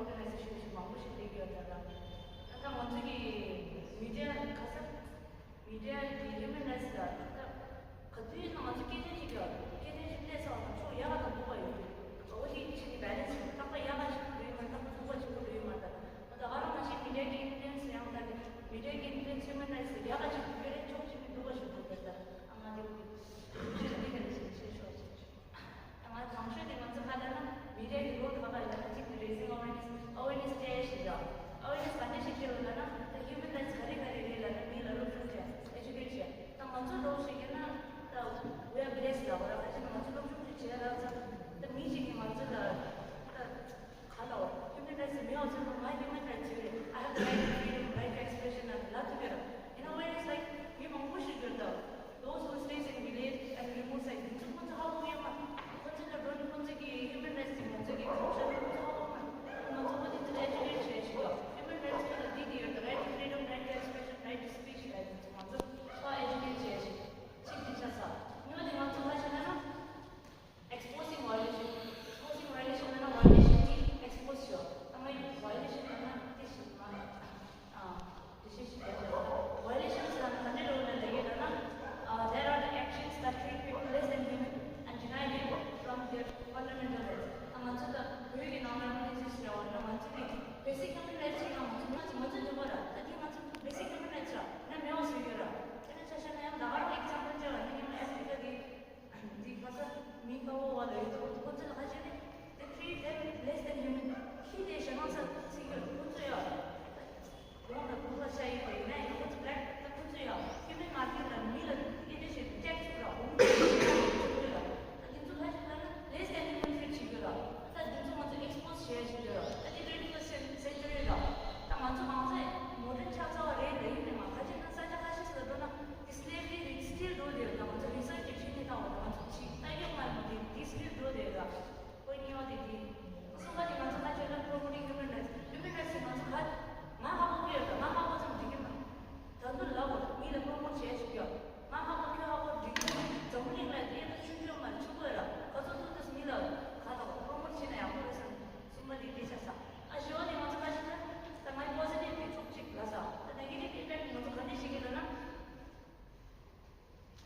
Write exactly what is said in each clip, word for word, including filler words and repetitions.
ཨོར་ག་ནའི་ཟེ་ཤན་ཞིག་མང་པོ་ཞིག་སླེབས་ཡོད་ད་ལ། ད་ང་ཚོ་གི་མི་ཌི་ཡ་ག་ས། མི་ཌི་ཡ་གི་ཧིའུ་མན་རའེ་ཊི་ལ་ད་ག་དུས་ཡིན་ན་ང་ཚོ་སྐད་ཆ་ཞིག་ཡོད། སྐད་ཆ་ཞིག་སླེབས་སོང་ན་ཕྱོགས་ཡག་ག་དང་སྡུག་ག་ཡོད། འོ་དེ་ཕྱིན་ནས་བེ་ལན་སི་རྟག་པར་ཡག་ག་ཞིག་འགྲོ་ཡོད་མ་རེད། རྟག་པར་སྡུག་ག་ཞིག་འགྲོ་ཡོད་མ་རེད། ད་ད་ག་རང་མ་ཤེས། མི་ཌི་ཡ་གི་ཨིན་ཕུ་ལུ་ཨེན་སི་ཡང་ད་ནི་མི་ཌི་ཡ་གི་ཨིན་ཕུ་ལུ་ཨེན་སི་ཧིའུ་མན་རའེ་ཊི་ཡག་ག་ཞིག་འགྲོ་ཡོད་རེད། ཕྱོགས་ཞིག་ནས་སྡུག་ག་ཞིག་འགྲོ་ཡོད་རེད། ད་ཨ་ང་དེ་འོ་དེ་ཕྱིན་ནས་དེ་ག་ནས་ཞིག་བཤད་ཆོག་ཞིག་ང་མང་ཤོས་དེ་ང་ཚོ་ཁ་ལ་ན་མི་ཌི་ཡ་གི་རོལ་ག་པར་ཡོད་ན་གཅིག་དེ་raising awareness, awareness སྤྲད་ཞིག་ཡོད། awareness ག་འདྲ་ཞིག་སྤྲད་ཡོད་ལབ་ན་ད་ཧིའུ་མན་རའེ་ཊི་ག་རེ་ག་རེ་རེད་ལབ་ན་མི་ལ་སློབ་སྦྱོང་བྱས་ཨེ་ཌུ་ཀེཊ་བྱས། ད་ང་ཚོ་འདྲ་བོ་ཞིག་ཡིན་ན་ད་we are blessed ལབ་པ་ར། ག་ཅི་ན་ང་ཚོ་སློབ་སྦྱོང་ཞིག་བྱས་ལབ་ཙང་ད་མི་ཞིག་གིས་ང་ཚོ་ལ་ད་ག་ལ་ཧིའུ་མན་རའེ་ཊི་མི་ཡོང་ཚོད་ང་ཧིའུ་མན་རའེ་ཊི་ཡོད་རེད། I have the right to freedom, right to expression ལབ་ཐུབ་ཡོད་ར། In a way it's like མི་མང་པོ་ཞིག་ཡོད་ད། Those who stays in village and remote side དེ་ཚོ་ཁོང་ཚོ་ཧ་གོ་ཡོད་མ། ཁོང་ཚོ་ལ་འགྲོ་ནས་ཁོང་ཚོ་གི་ཧིའུ་མན་རའེ་ཊི་ང་ཚོ་གི་ཁོང་ཚོ་ཧ་གོ་མ། ང་ཚོ་ཁོང་ཚོ་ཨེ་ཌུ་ཀེཊ་བྱས་ཤིག་ཡོད། ཧིའུ་མན་རའེ་ཊི་ལ་འདི་འདི་ཡོད། right to freedom, right to expression, right to speech ལབ་དེ་ཚོ་ང་ཚོ་ཁོ་ཨེ་ཌུ་ཀེཊ་བྱས་ཤིག་ཅིག་འདི་ཆ་ས་ཉོ་དེ་ང་ཚོ་ཧ་ཤེས་ན་ན། Exposing violation, exposing violation ལབ་ན་violation གྱི་expose བྱོས། ད་ང་ཡི་violation ལབ་ན་དེ་ཞིག་མ། ཨ། དེ་ཞིག་ཞིག་ཡོད་རེད། violation ལབ་ན་ག་འདྲ་རེད་ལབ་ན་ལབ་ཡོད་ལབ་ན། Uh, there are the actions that treat people less than human and deny them from their fundamental rights. ད་ང་ཚོ་ད་བོད་ཀྱི་ནང་ལ་ནི་ཅི་ཞིག་ཡོད་ལབ་ན་ང་ཚོ་གི་basic human rights ཞིག་ང་ཚོ་ང་ཚོ་ང་ཚོ་འདི་པ་ར། ད་དེ་ང་ཚོ་basic human rights ར་ན་མེད་པ་བཟོས་ཡོད་ར། དེ་ནས་ཆ་བཞག་ན་ཡང་ད་ག་རང་example བྱས་པ་ཡིན་ན་ཨ་ཧྥི་རི་ཀ་གི་འདི་ག་ས་མི་དཀར་པོ་བ་ལ་ཡོད་དོ། ཁོ་ཚོ་ལ་ཁ་ཤས་ནི་they treat them less than human. ཁྱི་དེ་ཞེ་སྡང་ས་ཚིག་ཡོད། ཁོ་ཚོ་ཡ་གདོང་ལ་གདོང་ལ་ཤ་ཡོད་པ་ཡིན་ན་ཡང་ཁོ་ཚོ་black ད་ཁོ་ཚོ་ཡ་human market ལ་མི་ལ་སྐད་ཆ་བཤད་tax ཚུགས་ར། འོ་མི་ཚོ་ཡ་ད་འདི་ཚོ་ཁ་ཤས་ལ་ན་less than human treat བྱེད་དགོས་ར། ད་འདི་ཚོ་ང་ཚོ་expose བྱས་བྱེད་དགོས་ར། ད་འདི་twenty first century ར། ད་ང་ཚོ་མང་ཚོགས་modern ཆགས་ཚར་བ་རེད་ལ། ཡིན་ནའི་མ་ཁ་ཤས་ན་ས་ཆ་ཁ་ཤས་སུ་ལ་འགྲོ་ན། Slavery རིགས་still འགྲོ་བསྡད་ཡོད། ད་ང་ཚོ་research བྱེད་ནས་ལྟ་བ་ད་ང་ཚོ་ཅིག་ལྟ་རྒྱུ་མ་ཡོང་དེ་དེ་still འགྲོ་བསྡད་ཡོད། ད་ཁོ་གཉིས་པ་དེ་དེ་གསུམ་པ་དེ་ང་ཚོ་ཁ་ཆོད་ན་promoting human rights, human rights ང་ཚོ་ག་ང་ཧ་གོ་གི་ཡོད། ད་ང་ཧ་གོ་ཙམ་འགྲིག་གི་མ་རེད། ད་དུང་ལབ་དགོས། མི་ལ་promote བྱས་ཞིག་ཡོད། ང་ཧ་གོ་ཁྱོད་ཧ་གོ་འགྲིག་གི་མ་རེད། འཛམ་བུ་གླིང་ལ་དེ་ད་ཆུང་ཆུང་མ་རེད། ཆུང་གོ་ཡོད་ར། ག་ཚོད་ཐུབ་ཐུབ་མི་ལ་ག་ད་promote བྱས་ན་ཡག་པོ་རེད་བསམ། གསུམ་པ་དེ་དེ་ཆགས་ས། ཨ་བཞི་པ་དེ་ང་ཚོ་ཁ་ཆོད་ན་ད་ང་positive དེ་ཕྱོགས་གཅིག་ལ་ས། ད་negative impact ང་ཚོ་ག་འདྲ་ཞིག་གི་ལབ་ན།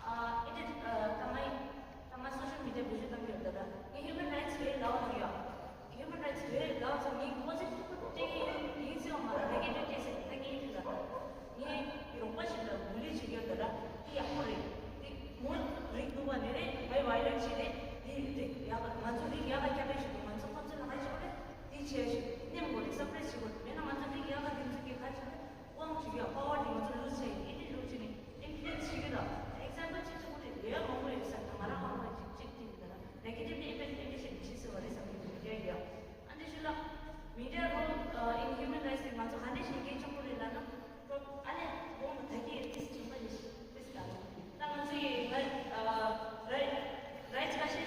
ཨ་ཨེ་འདྲ་ཨ་ད་ང་ཡི་ད་ང་social media བེད་སྤྱོད་བཏང་གི་ཡོད། ད་ད་ངས་human rights རེད་ལབ་འདུག་ཡ། Human rights རེད་ལབ་ཙང་ངས་positive སྤྲད་ཀྱི་ཡིན་ཟེར་བ་མ་རེད། negative སྤྲད་ཟེར་ད་ངས་ཡིན་ལབ། ངས་རོགས་པ་ཞིག་ལ་bully བྱེད་ཀྱི་ཡོད། ད་ད་དེ་ཡག་པོ་རེད། དེ་མོ་རིགས་སྡུག་པ་ནི་རེད། ང་ཡི་violate བྱས་རེད། དེ་རིགས་ཡག་ག་ང་ཚོ་རིགས་ཡག་ག་སྐྱབས་རེ་ཞུ་དགོས། ང་ཚོ་ཁོ་ཚོ་ལ་ང་ཞུ་དགོས་རེད། དེ་བྱས་ཞིག་མནན་དགོས་རེད། suppress བྱེད་དགོས་རེད། མེད་ན་ང་ཚོ་རིགས་ཡག་ག་དེ་ཚོ་གི་ཁ་ཆེ་རེད། དབང་བྱེད་ཀྱི་ཡོད། power དེ་ང་ཚོ་lose བྱས་ཡིན། ཨེ་འདྲ་lose བྱས་ནས་influence བྱེད་ཀྱི་ཡོད། example གཅིག་གཅིག་པོ་དེ་ལས་མང་པོ་ཡོད་ས། ད་ང་རང་ཧང་ཧང་གཅིག་གཅིག་དེ་ཡིན་ད་ལ་negative impact ཨེ་འདྲ་ཞིག་བྱེད་སྲིད་པ་རེད་བསམ་གྱི་འདུག་རྒྱ་ཡོད། ཨ་འདྲ་ཞིག་ལ་media role in human rights དེ་ང་ཚོ་ག་འདྲ་ཞིག་འགན་ཆེན་པོ་རེད་ལབ་ན། ཨ་ལས་དགོངས་པ་ད་གི་ཨེ་ཏིས་ཆེན་པོ་ཡིན་ཤི་ཏིས་ད་ལ་ད་ང་ཚོ་ཡི་right right rights ཁ་ཤས།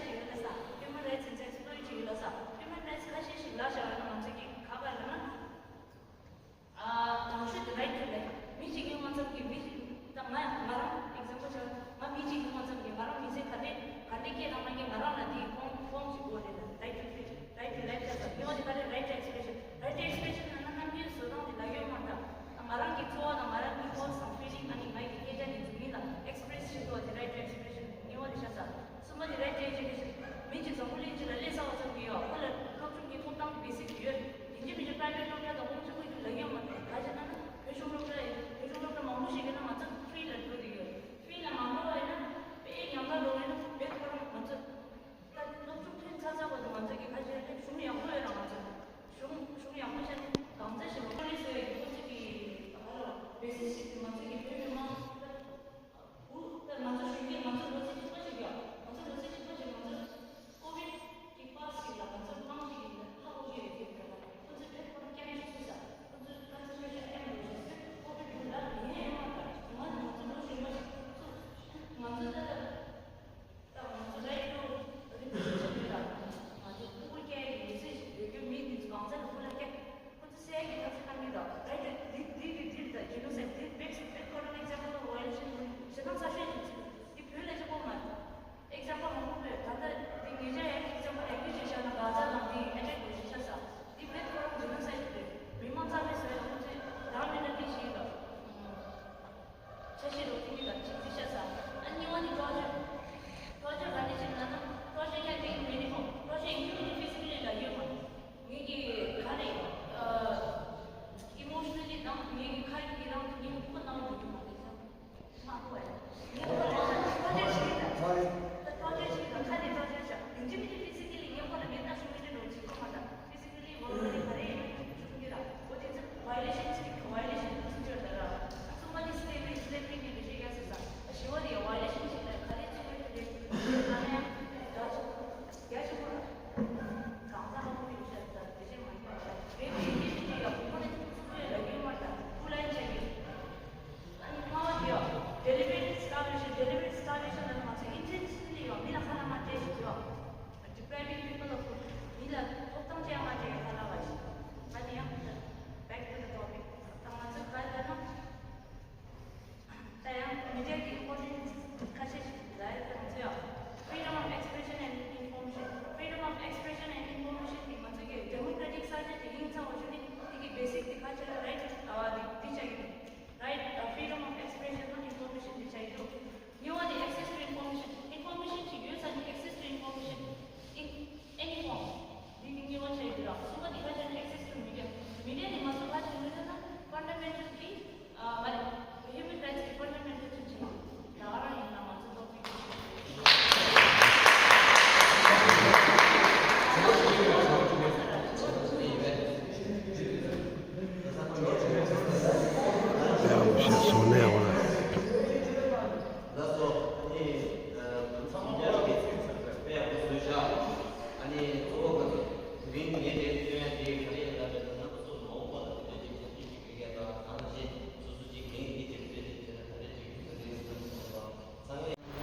ནས་འོ་ན།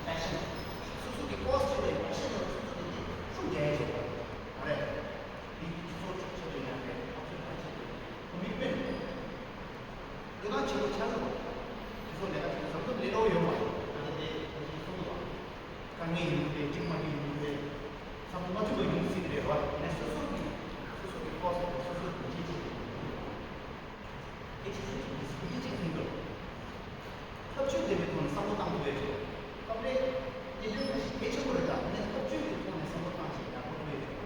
Passion། སོ་སོ་གི་ཀོར་སི་བྱེད་པའི་passion་ལ་སོ་སོ་གི་དེ་ཤུགས་རྒྱག་ཡ་བྱེད་དགོས་རེད། འདི་སོ་སོ་ཆོག་ཆོག་ཡིན་ན་རེད། ང་ཚོའི་ཕ་ཆེ་དེ་commitment་འདོད་སྟངས་ཆེན་པོ་ཆགས་ཀྱི་རེད། སོ་སོ་ལས་ཀ་བྱེད་ཟམ་གདོང་ལས་སླ་པོ་ཡོད་མ་རེད། ང་ཚོ་དེ་ང་ཚོ་གསུང་གི་རེད། དཀའ་ངལ་ཡིན་ནའི་འགྲིག་མ་འགྲིག་ཡིན་ནའི་བསམ་བློ་མ་ཐུབ་པ་ཡིན་སྲིད་ཀྱི་རེད་བ། ཡིན་ན་སོ་སོ་གི་སོ་སོ་གི་ཀོར་སི་སོ་སོ་གི་བྱེད་ཆེད་དེ་ཆེ་ཆུང་གི་སྲིད་ཇུས་ཅིག་ཡིན་འདུག་ཐབས་ཇུས་ལྡན་པའི་ཐོག་ནས་བསམ་བློ་བཏང་ཐུབ་ཡོད་ཅིག་སྐབས་རེ་གནད་དོན་ཁ་ཤས་གལ་ཆེན་པོ་རེད། ད་དེ་ནས་ཐབས་ཇུས་ཀྱི་ཐོག་ནས་བསམ་བློ་བཏང་ཞིག་ཡག་པོ་ཐུབ་ཡོད་ཅིག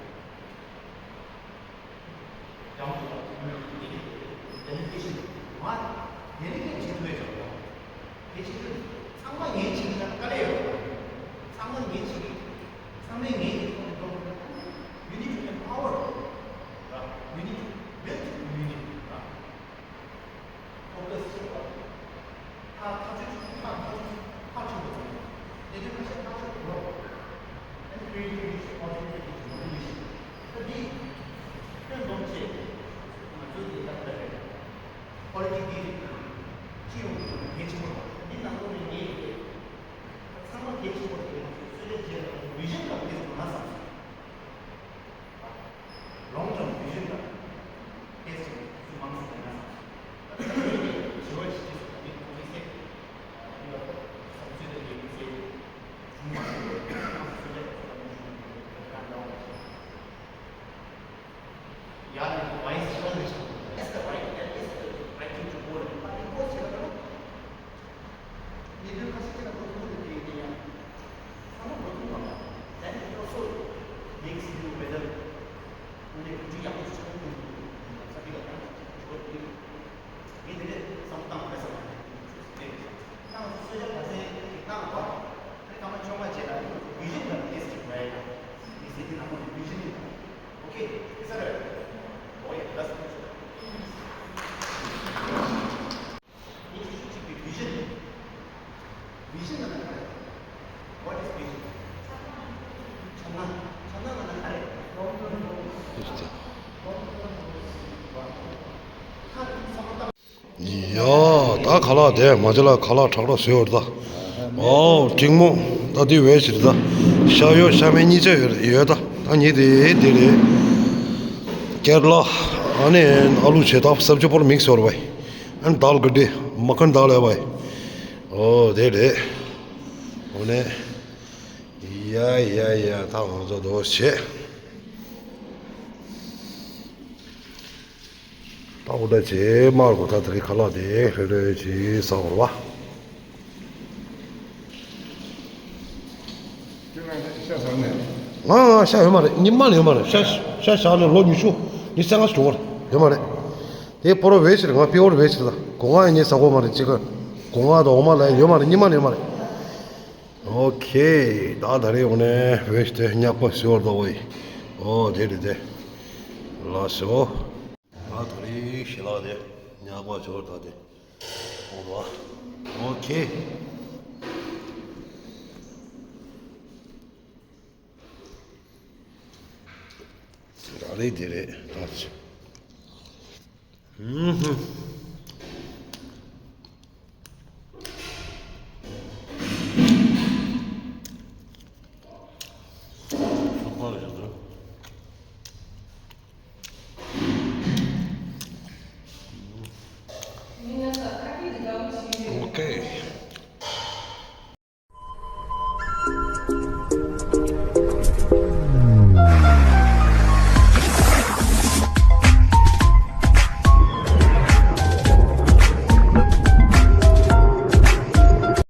down to the community delegation མ་delegate བྱེད་ཐུབ་ཡོད་ཅིག་དེ་བྱེད་དུས་ཚང་མ་ངས་བྱེད་ཀྱི་ན་དཀའ་ལས་ཡོད་རེད། ཚང་མ་ངས་བྱེད་ཀྱི་ཚང་མས་ངས་ཀྱི་ཐོག་ནས་འགྲོ་དགོས། You need to empower ར། You need to build community ར། focus བྱེད་པ། ཐག་ཐག་ཆོད་ཐག་ཐག་ཆོད་ཐག་ཆོད་པ་ཙམ་ཡིན། དེ་དུས་ཁ་ཤས་ཐག་ཆོད་དགོས། And creativity is opportunity is motivation. ད་འདི་ཁྱོན་བསྡོམས་བྱས་ང་ཚོའི་ལས་ཀ་འདི་རེད། Quality འདི་སྤྱི་ཡོངས་ཀྱི་ངེས་ཅན་པོ་རེད། འདི་ནང་ལོགས་ནས་ངས་ཚང་མ་གལ་ཆེན་པོ་དེ་ང་ཚོའི་གསོལ་རས་བརྗེད་ལ་vision དང་དེ་ཚོ་ང་བསམ་སོང་། Long term vision དང་དེ་ཚོ་ཚུལ་མང་ཙམ་ལེན་ན་བསམ་སོང་། ད་ལྟ་ངས་དྲི་བ་ཞིག་བྱས་སོང་། ད་ངས་ཁོང་ཚོའི་སེ་ཨ་འདི་ལ་བསམ་ཚུལ་དང་ངེས་པའི་སེ་གཞུང་མང་ཆེ་བ་ཁོང་ཚོའི་གསོལ་རས་ཚོ་ལ་མི་ཞུ་ན་མི་འགྲོ་གི་རེད། ད་འདྲ་བ་ཞིག Yeah, the wise choice is the right, that is the right thing to do. But it goes here, you know, ཁ་ཤས་ཀྱིས་ལ་བོད་ཁུལ་དུ་བསྡད་ཡོད་ཀྱི་ཡང་ཚང་མ་བོད་ཁུལ་མ་རེད། Then it also makes you whether only to be able to do something like that. ངས་དེ་འདྲའི་བསམ་བློ་བཏང་མ་རེད་བསམ་པ་རེད། ད་ང་ཚོ་གསོལ་ཇ་ག་ཚད་ཅིག་བཏང་བ། ཨ་ནི་སྐར་མ་བཅོ་ལྔ་རྗེས་ལ་vision དང་list ཅིག་བྱས་ཡ། ངས་ཟེར་དེ་ནང་ལོགས་ནས་vision ཡིན་པ། Okay, is that right? Oh yeah, that's good. ངས་ཞུ་ཞུ་གཅིག་པའི་vision། Vision ལབ་ན་ག་རེ། What is vision? འཆར་སྣང་། འཆར་སྣང་ལབ་ན་ག་རེ། Long term goals. ཡ། ད་ཁ་ལག་དེ་མ་བྱེད་ལ་ཁ་ལག་དྲག་དྲག་བཟོས་ཡོད་ད། ཨོ་འགྲིག་མོ། ད་དེ་བས་ཟེར་ད། ཤ་ཡོད་ཤ་མེད་གཉིས་ཆ་ཡོད་ཡོད་ད། ད་ངས་དེ་དེ་རེད། ཀེ་ར་ལ། ཨ་ནི་ཨ་ལུ་བྱེད་ད་སབ་ཇི་པོར་མིག་སི་ཡོད་རེད་བས། ཨན་དཱལ་ག་དེ་མ་ཁན་དཱལ་ཡོད་བས། ཨོ་དེ་རེད། ཨོ་ནི། ཡ་ཡ་ཡ། ད་ང་ཚོ་དོ་བྱེད། ད་འོ་ད་ཆེ་མར་གོ་ད་དེ་རིང་ཁ་ལག་དེ་ཧྲེ་ཧྲེ་ཆེ་ཟ་བར་བ། ང་ང་ཤ་ཡོད་མ་རེད། ཉི་མ་ལ་ཡོད་མ་རེད། ཤ་ཤ་ཤ་ནི་ལོ་ཉི་ཤུ་ཉི་ཤུ་རྩ་ལྔ་ཞིག་འགྲོ་གི་རེད། ཡོད་མ་རེད། དེ་སྤོ་རོ་བེ་ཕྱིར་ང་པི་ཨོར་བེ་ཕྱིར་ད་སྒོ་ང་ཡི་ཉེ་ཟ་གོ་མ་རེད། ཅི་ག་སྒོ་ང་དང་འོ་མ་ལ་ཡོད་མ་རེད། ཉི་མ་ལ་ཡོད་མ་རེད། ཨོ་ཁེ། ད་ད་རེས་འོ་ནས་བེ་ཕྱིར་དེ་ཉག་པ་ཞོར་ད་འོ་ཡི། ཨོ་དེ་རེད་དེ། ལ་ཞོ། ད་དེ་རིང་ཞལ་ལག་དེ་ཉག་པ་ཞོར་ད་དེ། ཨོ་བ། ཨོ་ཁེ། ད་རེས་དེ་རེད་ད། ཧུམ་ཧུམ། སོག་པ་རེད་འདུག་ཨོ་ཁེ།